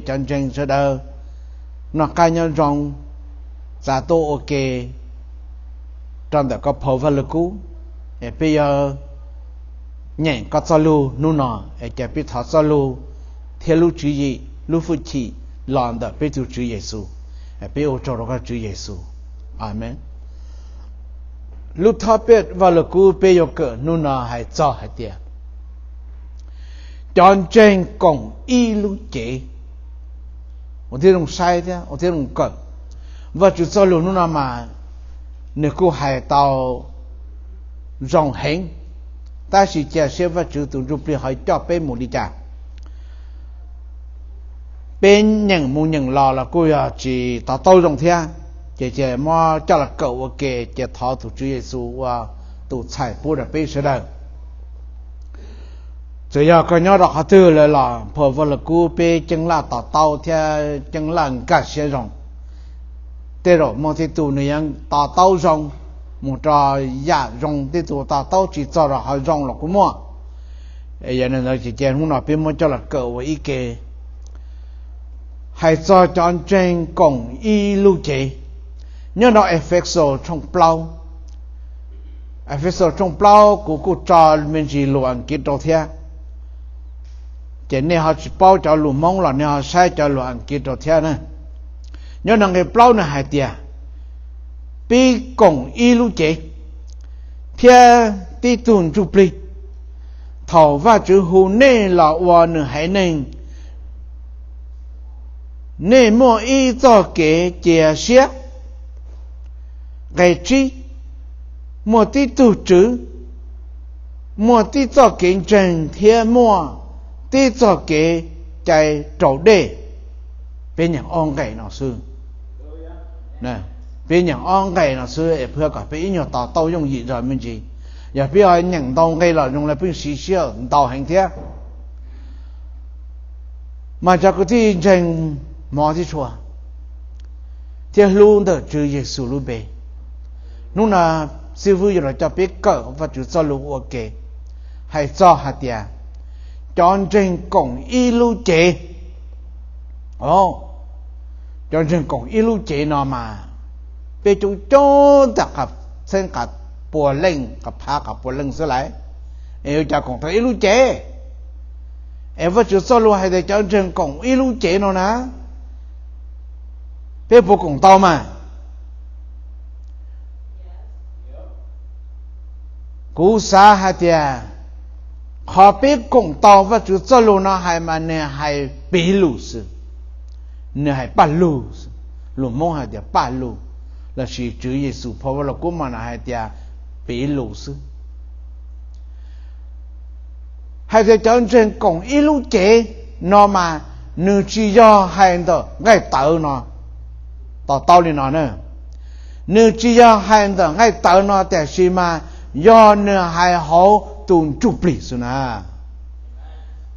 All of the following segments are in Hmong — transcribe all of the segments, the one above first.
cov ntseeg sawv daws noj qab nyob zoo, txav tuaj ua ke rau ntawm koj phau Vaj Lug Kub, es peb yuav nyeem koj txoj lug hnub no, es ces peb thov txoj lug thiab lub tswv yim, lub hwj chim los ntawm peb tus Tswv Yexus. Peb ua tsaug rau koj Tswv Yexus. Amees. Lub thab pej Vaj Lug Kub peb yuav kawm hnub no hais txog hais tias cov ntseeg koom ib lub cev. Ua thiab zoo saib thiab ua thiab zoo kawm. Vaj Tswv txoj lug hnub no mas nws kuj hais tau zoo heev, tab sis cia siab Vaj Tswv tus Ntsujplig ho coj peb mus li cas. Peb nyeem mus nyeem los los kuj yog tsis to taub zoo thiab, ces cia muab coj los kawm ua ke, ces thov tus Tswv Yexus ua tus txhais pub rau peb sawv daws. Txawm yog koj nyob rau qhov twg lawm los phau Vaj Lug Kub peb ceeb laj to taub thiab ceeb laj nkag siab zoo. Tej zaum muaj tej tug nws yeej to taub zoo mus rau yam zoo, tej tug to taub tsis txog rau qhov zoo los kuj muaj. Yog li ntawd ces cia hnub no peb muab coj los kawm ua ib ke. Hais txog cov ntseeg koom ib lub cev, nyob rau Efexus tshooj plaub. Efexus tshooj plaub kuv kuj tso me ntsis lus Askiv rau thiab, ces nej ho tsis paub cov lus Hmoob los nej ho saib cov lus Askiv rau thiab na. Nyob rau nqe plaub nws hais tias, pib koom ib lub cev thiab tib tug ntsuj plig. Thaum Vajtswv hu nej los ua nws haiv neeg, nej muaj ib txoj kev cia siab. Nqe tsib, muaj tib tug tswv, muaj tib txoj kev ntseeg thiab muaj tib txoj kev cai raus dej. Peb nyeem ob nqe no xwb. Peb nyeem ob nqe no xwb es pab kom peb ib nyuag to taub yooj yim zog me ntsis. Yog peb ho nyeem ntau nqe los zoo li pheej siv sij hawm ntau heev thiab. Mas cov kwv tij ntseeg hmov thiab tshua thiab hlub ntawm Tswv Yexus lub npe, hnub no xib fwb yuav los coj peb kawm Vajtswv txoj lus ua ke, hais txog hais tias cov ntseeg koom ib lub cev. Cov ntseeg koom ib lub cev no mas peb coob coob tag qab txheeb qab pua leej, qab phav qab pua leej xwb lawm, es yuav cas koom tau ib lub cev? Es Vajtswv txoj lus hais tias cov ntseeg koom ib lub cev no na, peb puas koom tau mas? Kuv xav hais tias qhov peb koom tau Vajtswv txoj lus no hais mas nws hais piv lus xwb, nws hais paj lug xwb. Lus Hmoob hais tias paj lug, lossis Tswv Yexus phau Vaj Lug Kub mas nws hais tias piv lus xwb. Hais tias cov ntseeg koom ib lub cev no mas nws tsis yog hais ntawm nqaij tawv no, to taub li no na. Nws tsis yog hais ntawm nqaij tawv no tiam sis mas yog nws hais hauv tus ntsuj plig xwb na.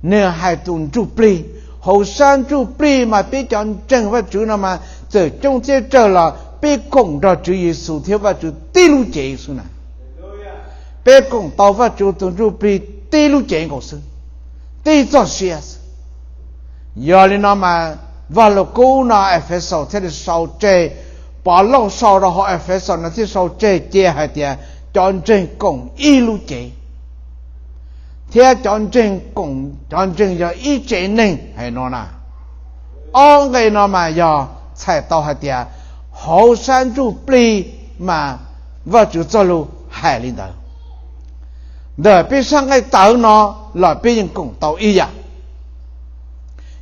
Nws hais tus ntsuj plig, hauv sab ntsuj plig mas peb cov ntseeg Vajtswv no mas txawm coob thiab tsawg los peb koom nrog Tswv Yexus thiab Vajtswv tib lub cev xwb na. Peb koom tau Vajtswv tus ntsuj plig tib lub cev nkaus xwb, tib txoj sia xwb. Yog li no mas Vaj Lug Kub no Efexus thiaj li sau tseg, Pov Lauj sau rau hauv Efexus no thiaj sau tseg cia hais tias cov ntseeg koom ib lub cev thiab cov ntseeg koom, cov ntseeg yog ib tsev neeg hais no na. Ob nqe no mas yog txhais tau hais tias hauv sab ntsuj plig mas Vajtswv txoj lus hais li ntawd. Ntawm peb sab nqaij tawv no los peb yeej koom tau ib yam.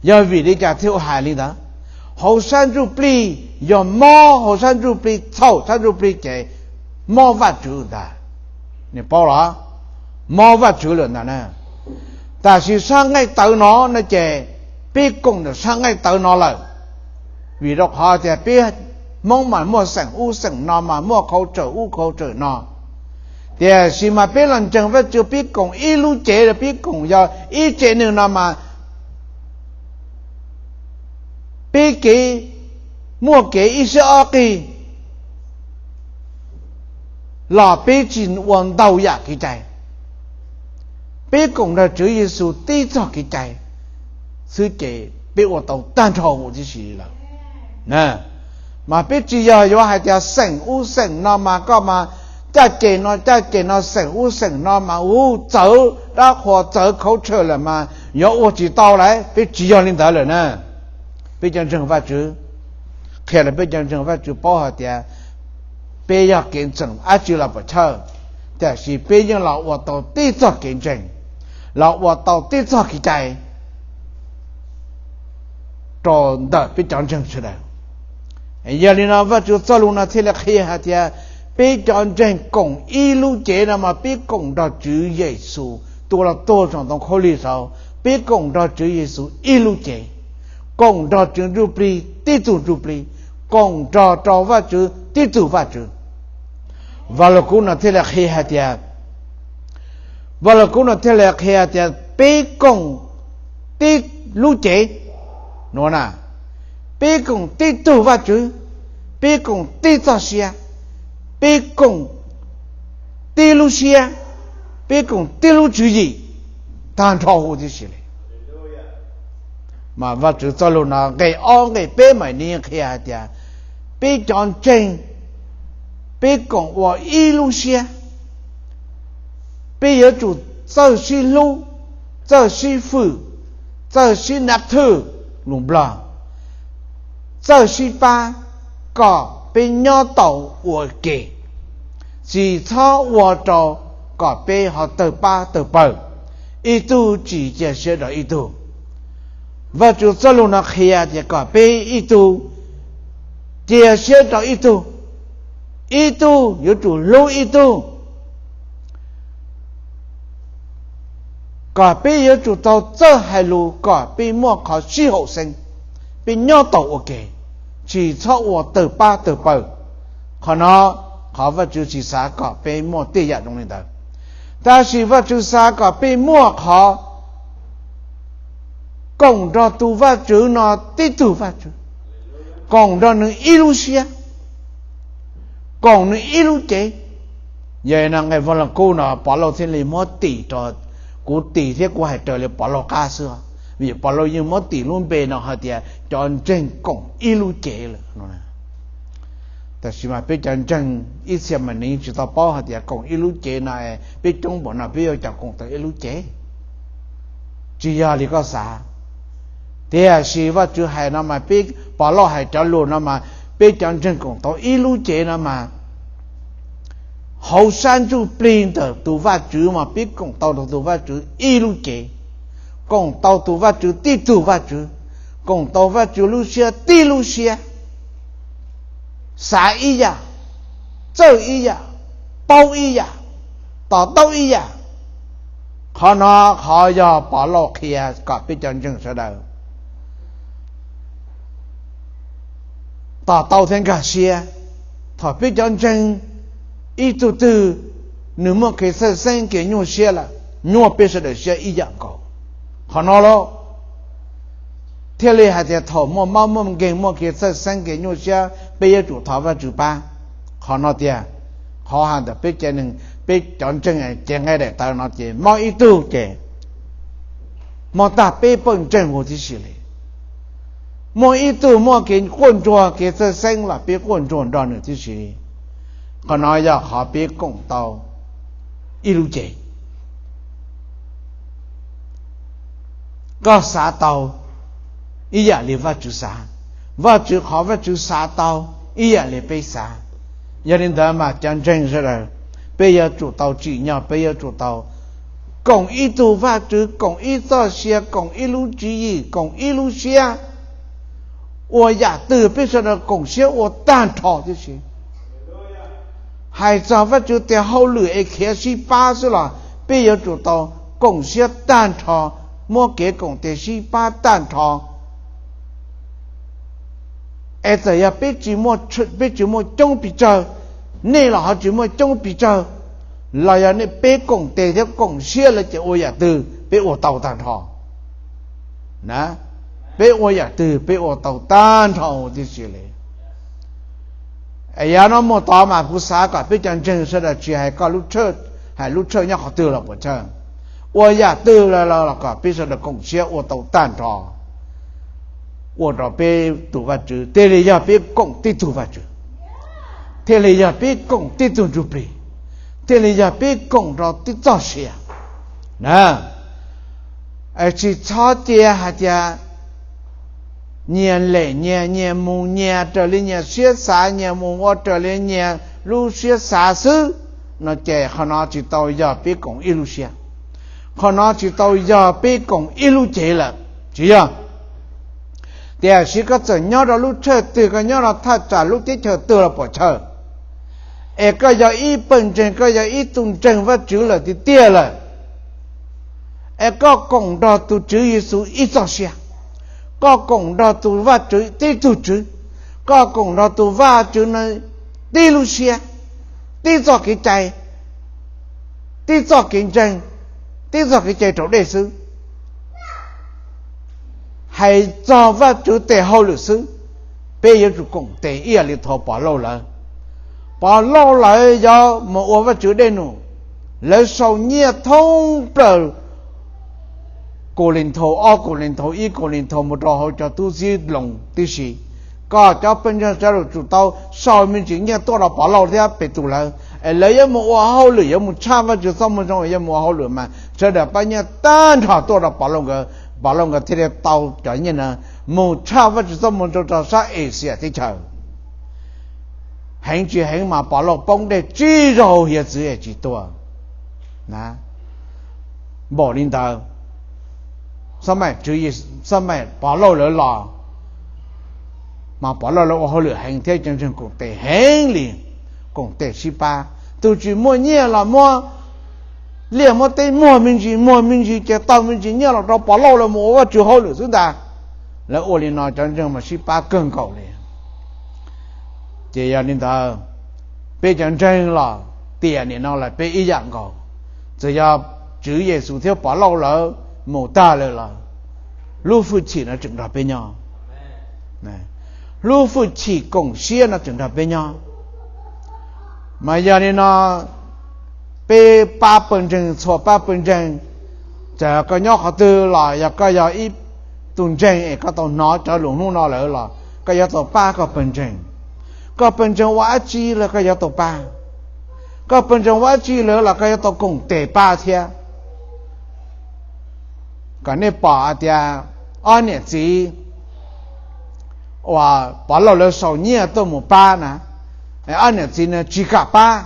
Yog vim li cas thiaj ua hais li ntawd? Hauv sab ntsuj plig yog mob, hauv sab ntsuj plig txhaum, sab ntsuj plig ces mob Vajtswv ntag. Nej paub los? Mob Vajtswv lawm ntag na. Tab sis sab nqaij tawv no no ces peb koom ntawm sab nqaij tawv no lawm. Vim rau qhov tias peb Hmoob mas muaj xeem ub xeem no mas muaj khau tsawm ub khau tsawm no. Tiam sis mas peb los ntseeg Vajtswv peb koom ib lub cev los peb koom yog ib tsev neeg no mas peb kev, muaj kev ib siab ob qig los peb tsis ua ntau yam kev cai. Peb koom nrog Tswv Yexus tib txoj kev cai xwb ces peb ua tau tag nrho huv tib si lawm. Mas peb tsis yog yuav hais tias xeem ub xeem no mas koj mas caj ces no caj ces no xeem ub xeem no mas ub txawv dab qhuas txawv khaub tshaw lawm mas yuav ua tsis tau lawm, peb tsis yog li ntawd lawm na. Peb cov ntseeg Vajtswv, qhia rau peb cov ntseeg Vajtswv paub hais tias peb yog kev ntseeg dab tsi los puas chawj, tiam sis peb yeej los ua tau tib txoj kev ntseeg, los ua tau tib txoj kev cai rau ntawm peb cov ntseeg sawv daws. Yog li no Vajtswv txoj lus no thiaj li qhia hais tias peb cov ntseeg koom ib lub cev no mas peb koom nrog Tswv Yexus tus uas los tuag saum ntoo khaub lig saud, peb koom nrog Tswv Yexus ib lub cev, koom nrog Tswv Ntsujplig tib tug Ntsujplig, koom nrog rau Vajtswv tib tug Vajtswv. Vaj Lug Kub no thiaj li qhia hais tias, Vaj Lug Kub no thiaj li qhia tias peb koom tib lub cev no na, peb koom tib tug Vajtswv, peb koom tib txoj sia, peb koom tib lub siab, peb koom tib lub tswv yim tag nrho huv tib si li. Mas Vajtswv txoj lus no nqe ob nqe peb mam li qhia hais tias peb cov ntseeg, peb koom ua ib lub siab, peb yuav tsum txawj sib hlub, txawj sib fwm, txawj sib nab thwj, lus Nplog, txawj sib pab, kom peb nyob tau ua ke, tsis txhob ua rau kom peb ho tawg pab tawg pawg, ib tug tsis cia siab rau ib tug. Vajtswv txoj lus no qhia tias kom peb ib tug cia siab rau ib tug, ib tug yuav tsum hlub ib tug, kom peb yuav tsum tau txawj hais lus kom peb muaj qhov sib haum xeeb, peb nyob tau ua ke, tsis txhob ua tawg pab tawg pawg. Qhov no, qhov Vajtswv tsis xav kom peb muaj tej yam zoo li ntawd. Tab sis Vajtswv xav kom peb muaj qhov koom nrog tus Vajtswv no tib tug Vajtswv, koom nrog nws ib lub siab, koom nws ib lub cev. Yog no nqe Vaj Lug Kub no Pov Lauj thiaj li muab tim rau, kuv tim thiab kuv hais raws li Pov Lauj qab xwb, vim Pov Lauj yeej muab tim lub npe no hais tias cov ntseeg koom ib lub cev lawm no. Tab sis mas peb cov ntseeg ib txhia mas nws tsis tau paub hais tias koom ib lub cev no, peb coob npaum no peb yuav cas koom tau ib lub cev. Tsis yog li koj xav. Tiam sis Vajtswv hais no mas peb, Pov Lauj hais cov lus no mas peb cov ntseeg koom tau ib lub cev no mas hauv sab ntsuj plig ntawm tus Vajtswv mas peb koom tau rau tus Vajtswv ib lub cev, koom tau tus Vajtswv tib tug Vajtswv, koom tau Vajtswv lub siab tib lub siab, xav ib yam, txawj ib yam, paub ib yam, to taub ib yam. Qhov no qhov yog Pov Lauj qhia kom peb cov ntseeg sawv daws to taub thiab nkag siab. Thaum peb cov ntseeg ib tug twg nws muaj kev txhawj xeeb kev nyuaj siab lawm, nyuaj peb sawv daws siab ib yam nkaus. Qhov no lauj, thiaj li hais tias thaum muaj mob muaj nkeeg muaj kev txhawj xeeb kev nyuaj siab peb yuav tsum thov Vajtswv pab. Qhov no tiag, qhov hais ntawm peb cov neeg, peb cov ntseeg ces nqe daim tawv no ces mob ib tug ces mob tag peb pawg ntseeg huv tib si li. Muaj ib tug muaj kev quaj ntsuag kev txhawj xeeb los peb quaj ntsuag nrog nws tib si li. Qhov no yog qhov peb koom tau ib lub cev. Koj xav tau ib yam li Vajtswv xav, Vajtswv qhov Vajtswv xav tau ib yam li peb xav. Yog li ntawd mas cov ntseeg sawv daws, peb yuav tsum tau tsim nyog, peb yuav tsum tau koom ib tug Vajtswv, koom ib txoj sia, koom ib lub tswv yim, koom ib lub siab. Ua yam twg peb sawv daws koom siab ua tag nrho tib si. Hais txog Vajtswv tes hauj lwm es khiav sib pab xwb los peb yuav tsum tau koom siab tag nrho, muab kev koom tes sib pab tag nrho. Es txawm yog peb tsis muaj coob pes tsawg, nej los ho tsis muaj coob pes tsawg, los yog nej peb koom tes thiab koom siab lawm ces ua yam twg peb ua tau tag nrho. Peb ua yam twg peb ua tau tag nrho huv tib si li. Es yav no mus tod mas kuv xav kom peb cov ntseeg sawv daws tsis hais koj lub tshawj, hais lub tshawj nyob qhov twg los puas tsawg, ua yam twg los kom peb sawv daws koom siab ua tau tag nrho. ua rau peb tus Vajtswv, thiaj li yog peb koom tib tug Vajtswv, thiaj li yog peb koom tib tug Ntsuj Plig, thiaj li yog peb koom rau tib txoj sia na. Tsis txhob cia hais tias nyias lem nyias, nyias mus nyias raws li nyias siab xav, nyias mus ua raws li nyias lub siab xav xwb no ces qhov no tsis tau yog peb koom ib lub siab, qhov no tsis tau yog peb koom ib lub cev lawm, tsis yog. Tiam sis koj txawm nyob rau lub tshawj twg, koj nyob rau thaj tsam lub teb chaws twg los puam chawj, es koj yog ib pawg ntseeg, koj yog ib tug ntseeg Vajtswv lawm tiag tiag lawm, es koj koom nrog tus Tswv Yexus ib txoj sia, koj koom nrog tus Vajtswv tib tug Tswv, koj koom nrog tus Vajtswv no tib lub siab, tib txoj kev cai, tib txoj kev ntseeg, tib txoj kev cai raus dej xwb. Hais txog Vajtswv tes hauj lwm xwb, peb yuav tsum koom tes ib yam li thaum Pov Lauj lawv. Pov Lauj lawv yuav mus ua Vajtswv dej num, lawv sau nyiaj thoob plaws Kaus Lis Nthaus, ob Kaus Lis Nthaus, ib Kaus Lis Nthaus mus rau hauv cov tub txib Loos tib si. Koj cov pawg ntseeg sawv daws tsum tau sau me ntsis nyiaj tuaj rau Pov Lauj thiab Petus lawv, es lawv yuav mus ua hauj lwm, yuav mus tshaj Vajtswv txoj moo zoo, yuav mus ua hauj lwm mas sawv daws pab nyiaj tag nrho tuaj rau Pov Lauj nkawd, Pov Lauj nkawd thiaj li tau cov nyiaj no mus tshaj Vajtswv txoj moo zoo rau sab Axias teb chaws. Heev tsis heev mas Pov Lauj poob dej tsib zaug hiav txwv es tsis tuag. Npaum li ntawd, xab maim Pov Lauj lawv los mas Pov Lauj lawv ua hauj lwm heev thiab cov ntseeg koom tes heev li, koom tes sib pab. Tus tsis muaj nyiaj los muab liaj muab teb, muag me ntsis muag me ntsis ces tau me ntsis nyiaj los rau Pov Lauj lawv mus ua Vajtswv hauj lwm xwb ntag. Lawv ua li no cov ntseeg mas sib pab kawg nkaus li. Ces yog li ntawd, peb cov ntseeg los tiam nim no los peb ib yam nkaus. Txawm yog Tswv Yexus thiab Pov Lauj lawv mus tag lawm los lub hwj chim no tseem nrog peb nyob. Lub hwj chim koom siab no tseem nrog peb nyob. Mas yog li no, peb pab pawg ntseeg, txhua pab pawg ntseeg, txawm koj nyob qhov twg los yog koj yog ib tug ntseeg es koj tau hnov cov lus hnub no lawm los koj yuav tau pab koj pawg ntseeg. Koj pawg ntseeg ua dab tsi los koj yuav tau pab. Koj pawg ntseeg ua dab tsi lawm los koj yuav tau koom tes pab thiab. Kom nej pom hais tias ob niam txiv uas Pov Lauj lawv sau nyiaj tuaj mus pab na, ob niam txiv no tsis kam pab.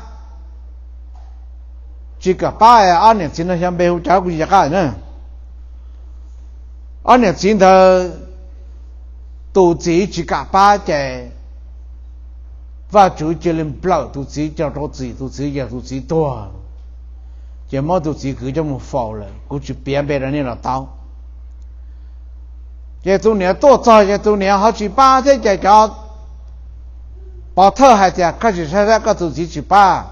Tsis kam pab, ob niam txiv no xyov npe hu cas kuv tsis nco qab na. Ob niam txiv ntawd, tus txiv tsis kam pab ces Vajtswv cia li nplawm tus txiv, coj rau txim, tus txiv, yog tus txiv tuag, ces muab tus txiv kwv coj mus faus lawm, kuv tsis piav npe rau nej los tau. Ces tus niam tuaj txog ces tus niam ho tsis pab thiab ces cov pov thawj hais tias koj tsis saib saib koj tus txiv tsis pab,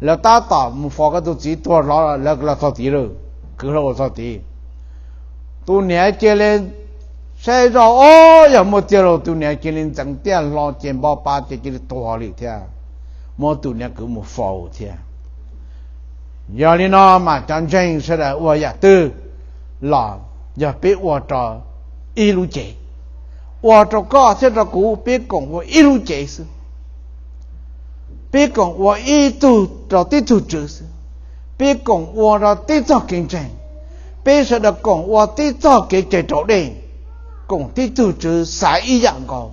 lawv tab tom mus faus koj tus txiv tuag los lawv los txog tid lawm, kwv hlo ua txog tid. Tus niam cia li saib zoj, ob, yog muaj tiag los tus niam cia li ntxeev tiaj hlo ces npo pa ces cia li tuag li thiab, muab tus niam kwv mus faus thiab. Yog li no mas cov ntseeg sawv daws ua yam twg los yog peb ua rau ib lub cev, ua rau koj thiab rau kuv peb koom ua ib lub cev xwb. Peb koom ua ib tug rau tib tug tswv xwb, peb koom ua rau tib txoj kev ntseeg, peb sawv daws koom ua tib txoj kev cai raus dej, koom tib tug tswv xav ib yam nkaus,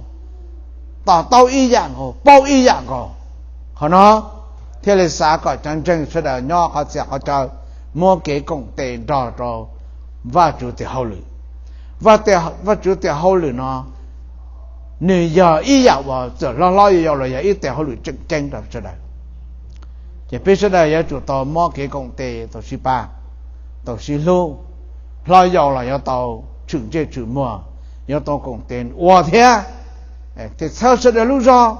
to taub ib yam nkaus, paub ib yam nkaus. Qhov no thiaj li xav kom cov ntseeg sawv daws nyob qhov txhia qhov chaw muab kev koom tes nrog rau Vajtswv tes hauj lwm. Vajtswv tes hauj lwm no nws yog ib yam uas txawm hlob hlob yau yau los yog ib tes hauj lwm tseem ceeb rau sawv daws. Ces peb sawv daws yuav tsum tau muab kev koom tes tau sib pab, tau sib hlub, hlob yau los yuav tau tshwm ntsej tshwm muag, yuav tau koom tes ua thiab. Thiaj txhawb sawv daws lub zog,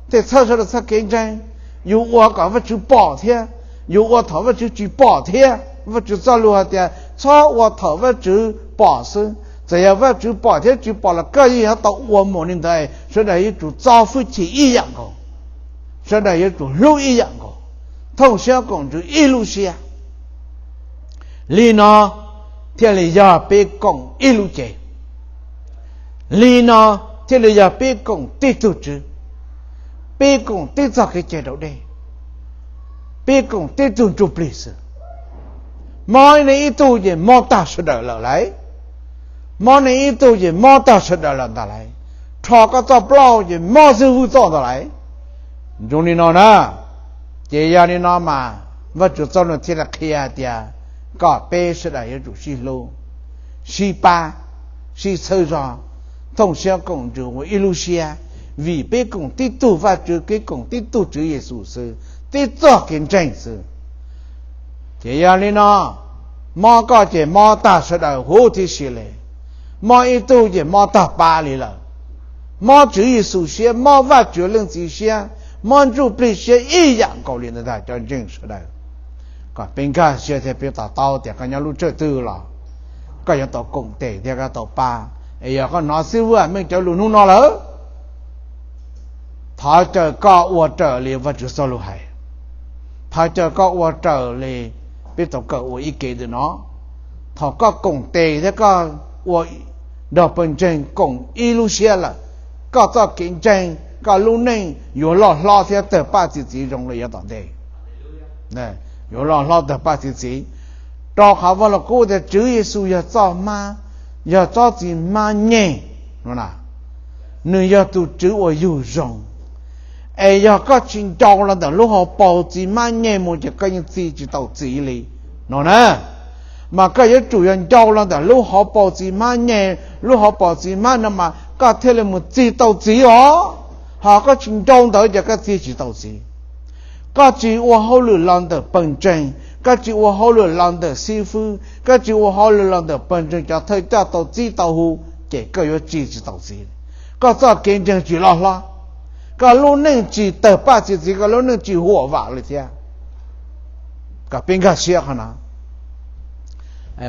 thiaj txhawb sawv daws txoj kev ntseeg. Yus ua kom Vajtswv pom thiab, yus ua thaum Vajtswv tsis pom thiab. Vajtswv txoj lus hais tias txhob ua thaum Vajtswv pom xwb. Txawm yog Vajtswv pom thiab tsis pom los koj yeej yuav tau ua mus li ntawd. Sawv daws yuav tsum txo hwj chim ib yam nkaus, sawv daws yuav tsum hlub ib yam nkaus, thooj siab koom ntsws ib lub siab. Li no thiaj li yog peb koom ib lub cev. Li no thiaj li yog peb koom tib tug Tswv, peb koom tib txoj kev cai raus dej, peb koom tib tug ntsuj plig xwb. Mob nej ib tug ces mob tag sawv daws lawm lauj. Mob nej ib tug ces mob tag sawv daws lawm ntag lauj. Rho koj txoj plaub ces mob xib fwb txoj ntag lauj. Zoo li no na, ces yog li no mas Vajtswv txoj lus thiaj li qhia hais tias kom peb sawv daws yuav tsum sib hlub, sib pab, sib txhawb zog, thooj siab koom ntsws ua ib lub siab, vim peb koom tib tug Vajtswv, peb koom tib tug Tswv Yexus xwb, tib txoj kev ntseeg xwb. Ces yog li no, mob koj ces mob tag sawv daws huv tib si li, mob ib tug ces mob tag pab li lawm. Mob Tswv Yexus siab, mob Vajtswv Leej Txiv siab, mob ntsuj plig siab ib yam nkaus li ntag cov ntseeg sawv daws. Kom peb nkag siab thiab peb to taub tias koj nyob lub tshawj twg los koj yuav tau koom tes thiab koj tau pab. Es yog koj hnov xib fwb Meej cov lus hnub no lawm, thov caw koj ua raws li Vajtswv txoj lus hais, thov caw koj ua raws li peb tau kawm ua ib ke ntawm no. Thaum koj koom tes thiab koj ua nrog pawg ntseeg koom ib lub siab lawm, koj txoj kev ntseeg, koj lub neej yuav loj hlob thiab tawg paj txi txiv zoo li yav tom ntej. Yuav loj hlob tawg paj txi txiv, rau qhov Vaj Lug Kub tias Tswv Yexus yog txoj hmab, yog tsob txiv hmab nyeg no na. Nws yog tus Tswv uas yug zoo, es yog koj tsis ncau los ntawm lub hauv paus txiv hmab nyeg mus ces koj yeej txi tsis tau txiv li no na. Mas koj yuav tsum yog ncau los ntawm lub hauv paus txiv hmab nyeg, lub hauv paus txiv hmab no mas koj thiaj li mus txi tau txiv os. Ho koj tsis ncau ntawd ces koj txi tsis tau txiv. Koj tsis ua hauj lwm los ntawm pawg ntseeg, koj tsis ua hauj lwm los ntawm xib fwb, koj tsis ua hauj lwm los ntawm pawg ntseeg cov thawj coj tau txib tau hu, ces koj yuav txi tsis tau txiv. Koj txoj kev ntseeg tsis loj hlob, koj lub neej tsis tawg paj txi txiv, koj lub neej tsis huam vam li thiab. Kom peb nkag siab qhov no.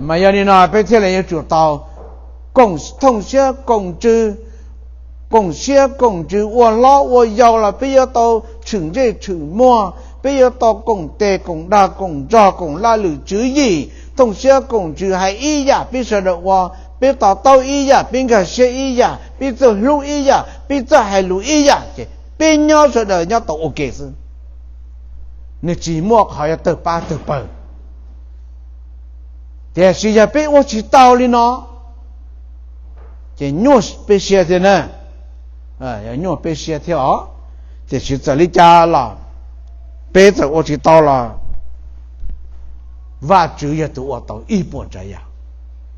Mas yog li no peb thiaj li yuav tsum tau koom, thooj siab koom ntsws, koom siab koom ntsws, ua hlob ua yau los peb yuav tau tshwm ntsej tshwm muag, peb yuav tau koom tes koom dag koom nrog koom laj lwm tswv yim, thooj siab koom ntsws hais ib yam peb sawv daws ua, peb to taub ib yam, peb nkag siab ib yam, peb txawj hlub ib yam, peb txawj hais lus ib yam ces peb nyob sawv daws nyob tau ua ke xwb. Nws tsis muaj qhov yuav tawg pab tawg pawg. Tiam sis yog peb ua tsis tau li no, ces nyuaj peb siab thiab na. Yog nyuaj peb siab thiab os. Tiam sis txawm li cas los, peb txawm ua tsis tau los, Vajtswv yog tus ua tau ib puas tsav yam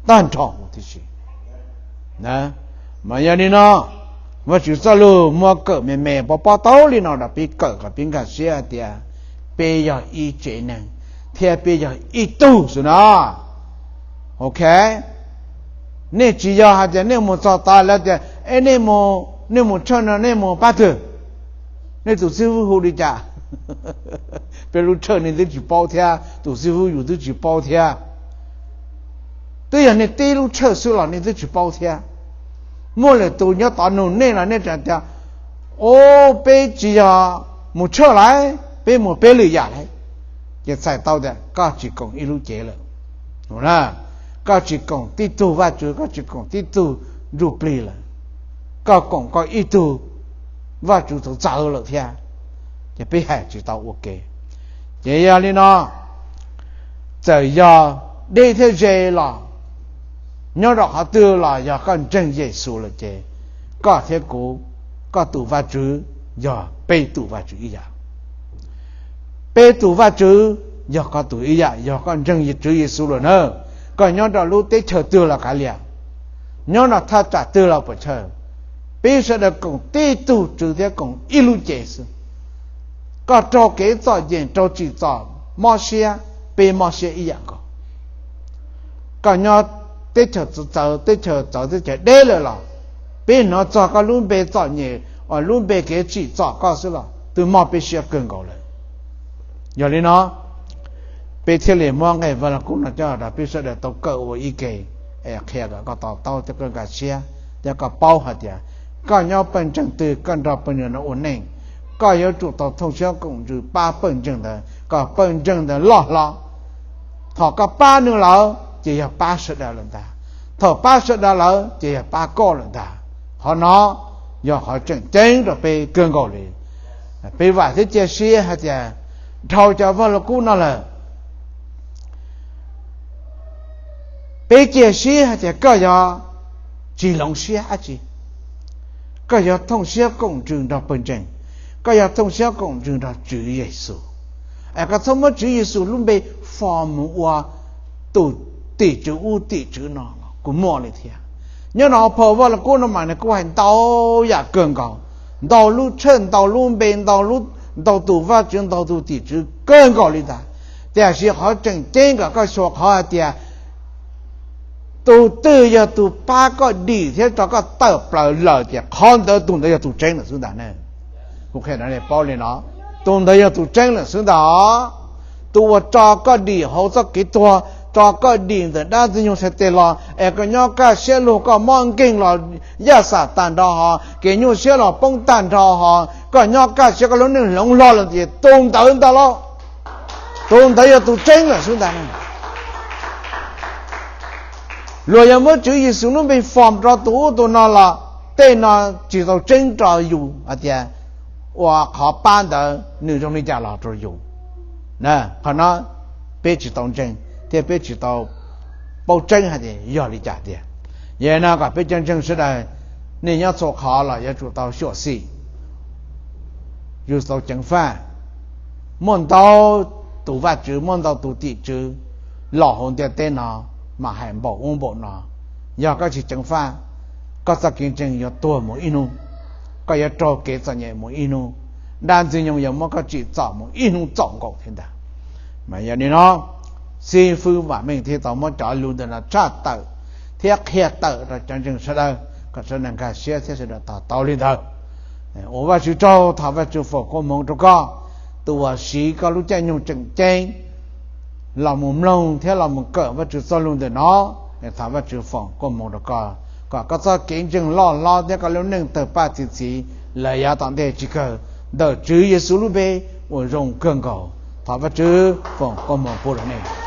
tag nrho huv tib si. Mas yog li no, Vajtswv txoj lus muab kawm me me pov pob tau li no rau peb kawm kom peb nkag siab hais tias peb yog ib tsev neeg thiab peb yog ib tug xwb na. Ok, nej tsis yog hais tias nej mus txog tod lawv tias, e, nej mus tshawj no nej mus pab twg, nej tus xib fwb hu li cas? Peb lub tshawj nej twb tsis paub thiab, tus xib fwb yus twb tsis paub thiab. Twb yog nej tib lub tshawj xwb los nej twb tsis paub thiab. Muaj lwm tus nyob tod nug nej los nej tseem tias, o, peb tsis yog mus tshawj lawm, peb mus peb lwm yam lawm. Ces txhais tau tias koj tsis koom ib lub cev lawm. Koj tsis koom tib tug Vajtswv, koj tsis koom tib tug ntsuj plig lawm. Koj koom koj ib tug Vajtswv txawv txawv lawm thiab. Ces peb hais tsis tau ua ke. Ces yog li no, txawm yog deb thiab ze los, nyob rau qhov twg los yog koj ntseeg Yexus lawm ces koj thiab kuv, koj tus Vajtswv yog peb tus Vajtswv ib yam. Peb tus Vajtswv yog koj tus ib yam, yog koj ntseeg Tswv Yexus lawm na. Koj nyob rau lub teb chaws twg los kav liam, nyob rau thaj tsam twg los puas chawj, peb sawv daws koom tib tug Tswv thiab koom ib lub cev xwb. Koj raug kev txom nyem, raug tsim txom, mob siab, peb mob siab ib yam nkaus. Koj nyob teb chaws txawv, teb chaws txawv, teb chaws deb lawm los, peb hnov txog koj lub npe txom nyem, lub npe kev tsim txom koj xwb los twb mob peb siab kawg nkaus lawm. Yog li no, peb thiaj li muab nqe Vaj Lug Kub no coj rau peb sawv daws tau kawm ua ib ke, es qhia kom koj to taub thiab koj nkag siab, thiab koj paub hais tias koj nyob pawg ntseeg twg, koj nrog pawg ntseeg no ua neej, koj yuav tsum tau thooj siab koom ntsws pab pawg ntseeg ntawd kom pawg ntseeg ntawd loj hlob. Thaum koj pab nws lawm ces yog pab sawv daws lawm ntag. Thaum pab sawv daws lawm ces yog pab koj lawm ntag. Qhov no yog qhov tseem ceeb rau peb kawg nkaus li. Peb vam thiab cia siab hais tias dhau cov vaj lug kub no lawm, peb cia siab hais tias koj yuav tsis hloov siab dab tsi. Koj yuav thooj siab koom ntsws nrog pawg ntseeg, koj yuav thooj siab koom ntsws nrog Tswv Yexus. Es koj txhob muab Tswv Yexus lub npe fo mus ua tus tim tswv ub tim tswv no los kuj muaj li thiab. Nyob no phau vaj lug kub no mas nws kuj hais ntau yam kawg nkaus, ntau lub tshawj, ntau lub npe, ntau tus vaj tswv, ntau tus tim tswv kawg nkaus li ntag. Tiam sis qhov tseem ceeb kom koj xyuas qhov hais tias tus twg yog tus pab koj dim thiab tso koj tawm plaws lawm, tias qhov ntawd tus ntawd yog tus tseeb lawm xwb ntag ne. Kuv qhia rau nej paub li no, tus ntawd yog tus tseeb lawm xwb ntag. Tus uas tso koj dim hauv txoj kev tuag, tso koj dim ntawm dab ntxwg nyoog txhais tes los, es koj nyob kaj siab lug, koj mob nkeeg los yaj xam tag nrho hos, kev nyuaj siab los poob tag nrho hos, koj nyob kaj siab, koj lub neej hloov hlo lawm, ces tus ntawd ntag lauj, tus ntawd yog tus tseeb lawm xwb ntag. Luag yog muab Tswv Yexus lub npe fo rau tus ub tus no los tej no tsis tau tseeb rau yus hais tias ua qhov pab ntawd nws zoo li cas los rau yus. Qhov no peb tsis tau ntseeg thiab peb tsis tau paub tseeb hais tias yog li cas tiag. Yog li no kom peb cov ntseeg sawv daws, nej nyob txhua qhov los yuav tsum tau xyuam xim, yuav tsum tau ceev faj. Muaj ntau tus vaj tswv, muaj ntau tus tim tswv los hauv ntiaj teb no mas hais npaum ub npaum no. Yog koj tsis ceev faj, koj txoj kev ntseeg yuav tuag mus ib hnub, koj yuav raug kev txom nyem mus ib hnub, dab ntxwg nyoog yuav muab koj tsim txom mus ib hnub txaus nkaus thiab ntag. Mas yog li no, xib fwb Vam Meej thiaj tau muab cov lus ntawm no tshaj tawm thiab qhia tawm rau cov ntseeg sawv daws kom sawv daws nkag siab thiab sawv daws to taub li ntawd. Ua Vajtswv tsaug, thov Vajtswv foom koob hmoov rau koj, tus uas siv koj lub caij nyoog tseem ceeb los mus mloog thiab los mus kawm Vajtswv txoj lus ntawm no. Thov Vajtswv foom koob hmoov rau koj, kom koj txoj kev ntseeg loj hlob thiab koj lub neej tawg paj txi txiv lawm yav tom ntej tsis kawg, ntawm Tswv Yexus lub npe uas zoo kawg nkaus. Thov Vajtswv foom koob hmoov pub rau nej.